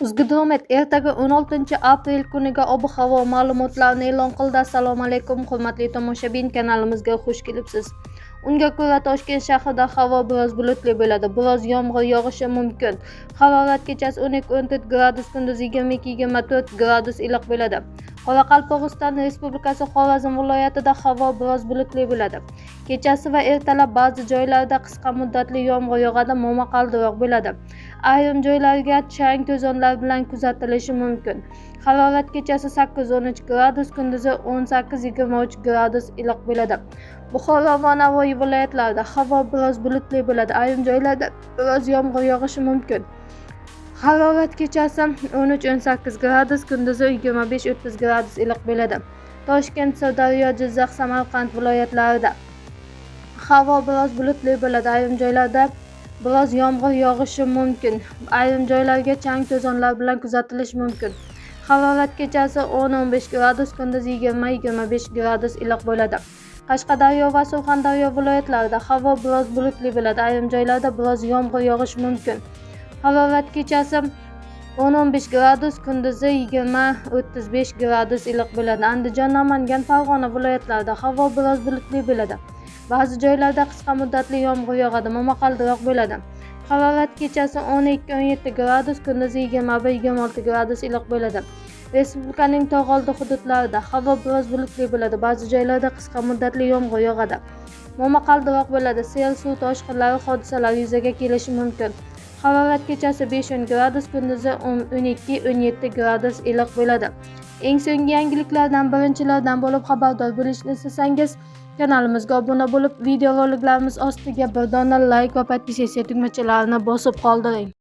O'zgidromet ertaga 16-aprel kuniga ob-havo ma'lumotlarini e'lon qildi. Assalomu alaykum, hurmatli tomoshabin, kanalimizga xush kelibsiz. Unga ko'ra, Toshkent shahrida havo biroz bulutli bo'ladi, biroz yomg'ir yog'ishi mumkin. Harorat kechasi 12-14 gradus, kunduzi 22-24 gradus iliq bo'ladi. Qoraqalpog'iston Respublikasi, Xorazm viloyatida havo biroz bulutli bo'ladi. Kechasi va ertalab ba'zi joylarda qisqa muddatli yomg'ir yog'adi, momaqaldiroq bo'ladi. Ayrim joylarga chang to'zonlar bilan kuzatilishi mumkin. Harorat kechasi 8-13 gradus, kunduzi 18-23 gradus iliq bo'ladi. Buxoro va Navoiy viloyatlarida havo biroz bulutli bo'ladi. Ayrim joylarda biroz yomg'ir yog'ishi mumkin. Harorat kechasi 13-18 gradus, kunduzi 25-30 gradus iliq bo'ladi. Toshkent, Sirdaryo, Jizzax, Samarqand viloyatlarida havo biroz bulutli bo'ladi. Ayrim joylarda biroz yomg'ir yog'ishi mumkin. Ayrim joylarga chang to'zonlar bilan kuzatilishi mumkin. Harorat kechasi 10-15 gradus, kunduzi 20-25 gradus iliq bo'ladi. Qashqadaryo va Surxondaryo viloyatlarida havo biroz bulutli bo'ladi. Ayrim joylarda biroz yomg'ir yog'ishi mumkin. Harorat kechasi 10-15 gradus, kunduzi 20-35 gradus iliq bo'ladi. Andijon, Namangan, Farg'ona viloyatlarida havo biroz bulutli bo'ladi. Ba'zi joylarda qisqa muddatli yomg'ir yog'adi, momaqaldiroq bo'ladi. Harorat kechasi 12-17 gradus, kunduzi 21-26 gradus iliq bo'ladi. Respublikaning tog' oldi hududlarida havo biroz bulutli bo'ladi. Ba'zi joylarda qisqa muddatli yomg'ir yog'adi. Momaqaldiroq bo'ladi. Sel, suv toshqinlari hodisalari yuzaga kelishi mumkin. Harorat kechasi 5-10 gradus, kunduzi 12-17 gradus iliq bo'ladi. Eng so'nggi yangiliklardan birinchilardan bo'lib xabardor bo'lishni istasangiz, kanalimizga obuna bo'lib, videoroliklarimiz ostiga bir dona layk va подписаться tugmachalarini bosib qoldiring.